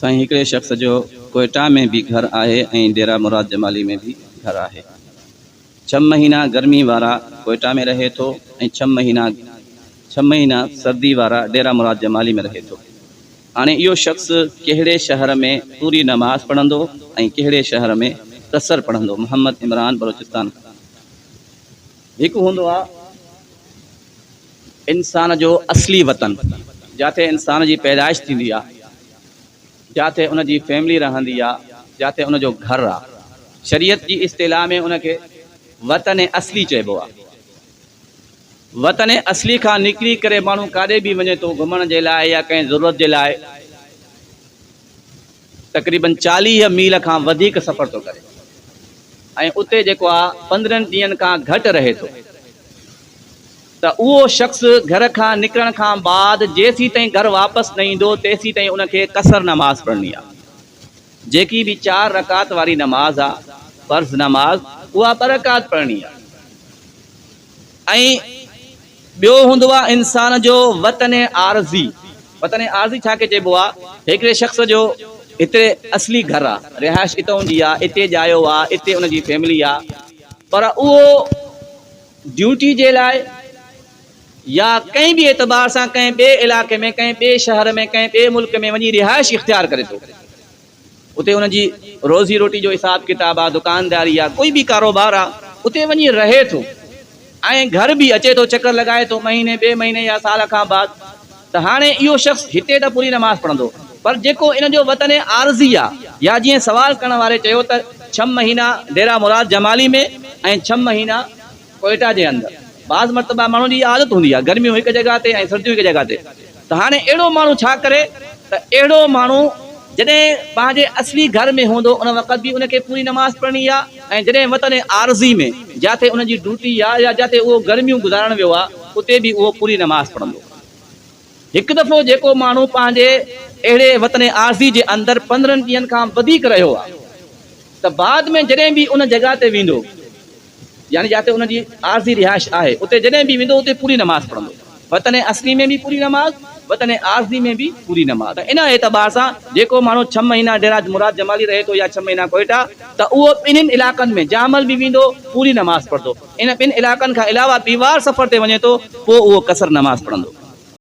سائين هڪڙي شخص جو ڪوئيٽا ۾ به گهر آهي ۽ ڊيرا مراد جمالي ۾ به گهر آهي. ڇهه مهينا گرمي وارا ڪوئيٽا ۾ رهي ٿو ۽ ڇهه مهينا ڇهه مهينا سردي وارا ڊيرا مراد جمالي ۾ رهي ٿو. هاڻي اهو شخص ڪهڙي شهر ۾ پوري نماز پڙهندو ۽ ڪهڙي شهر ۾ قصر پڙهندو محمد عمران بلوچستان کان. هڪ هوندو آ انسان جو اصلي وطن، جاتي انسان جي پيدائش ٿيندي آ، جاتي ان جي فيملي رهندي آ، جاتي ان جو گهر آ. شريعت جي اصطلاح ۾ ان کي وطن اصلي چئبو آ. وطن اصلي کان نڪري ڪري ماڻهو ڪاڏي به وڃي ٿو گهمڻ جي لاء يا ڪنهن ضرورت جي لاء، تقريبن 40 ميل کان وڌيڪ سفر ٿو ڪري ۽ اتي جيڪو آ 15 ڏينهن کان گهٽ رهي ٿو ته اهو شخص گهر کان نڪرڻ کان بعد جيسيتائين گهر واپس نه ايندو تيسيتائين ان کي قصر نماز پڙهڻي آ. جيڪي به چار رڪعت واري نماز آ، فرض نماز، اها ٻه رڪعت پڙهڻي آ. ۽ ٻيو هوندو آ انسان جو وطن عارضي. وطن عارضي ڇا کي چئبو آ؟ هڪڙي شخص جو هتي اصلي گهر آ، رهائش اتئون جي آ، اتي ڄايو آ، اتي ان جي فيملي آ، پر اهو ڊيوٽي جي لاء يا ڪنهن به اعتبار سان ڪنهن ٻئي علائقي ۾، ڪنهن ٻئي شهر ۾، ڪنهن ٻئي ملڪ ۾ وڃي رهائش اختيار ڪري ٿو. اتي ان جي روزي روٽي جو حساب ڪتاب آ، دڪانداري آ، ڪوئي به ڪاروبار آ، اتي وڃي رهي ٿو ۽ گهر به اچي ٿو، چڪر لڳائي ٿو مهيني، ٻئي مهيني يا سال کان بعد ته هاڻي اهو شخص هتي ته پوري نماز پڙهندو پر جيڪو ان جو وطن عارضي آ يا جيئن سوال ڪرڻ واري چيو ته ڇهه مهينا ڊيرا مراد جمالي ۾ ۽ ڇهه مهينا ڪوئيٽا جي اندر بعض مرتبه ماڻهن جي اها عادت هوندي آهي گرميون هڪ جڳهه تي ۽ سرديون هڪ جڳهه تي ته هاڻي اهڙو ماڻهو ڇا ڪري ته اهڙو ماڻهو جڏهن پنهنجي اصلي گهر ۾ هوندو ان وقت به ان کي پوري نماز پڙهڻي آهي ۽ جڏهن وطن عارضي ۾ جاٿي ان جي ڊيوٽي آهي يا جاٿي اهو گرميون گذارڻ ويو آهي اتي به اهو پوري نماز پڙهندو. هڪ دفعو جيڪو ماڻهو پنهنجي اهڙي وطن عارضي جي اندر 15 ڏينهن کان وڌيڪ رهيو آهي ته بعد ۾ جڏهن به ان جڳهه تي ويندو يعني جاتي ان جي عارضي رهائش آهي، اتي جڏهن به ويندو اتي پوري نماز پڙهندو. وطن اصلي ۾ به پوري نماز، وطن عارضي ۾ به پوري نماز. ته ان اعتبار سان جيڪو ماڻهو ڇهه مهينا ڊيرا مراد جمالي رهي ٿو يا ڇهه مهينا ڪوئيٽا ته اهو ٻنهين علائقن ۾ جنهن مهل به ويندو پوري نماز پڙهندو. ان ٻن علائقن کان علاوه بيوار سفر تي وڃي ٿو پوء اهو قصر نماز پڙهندو.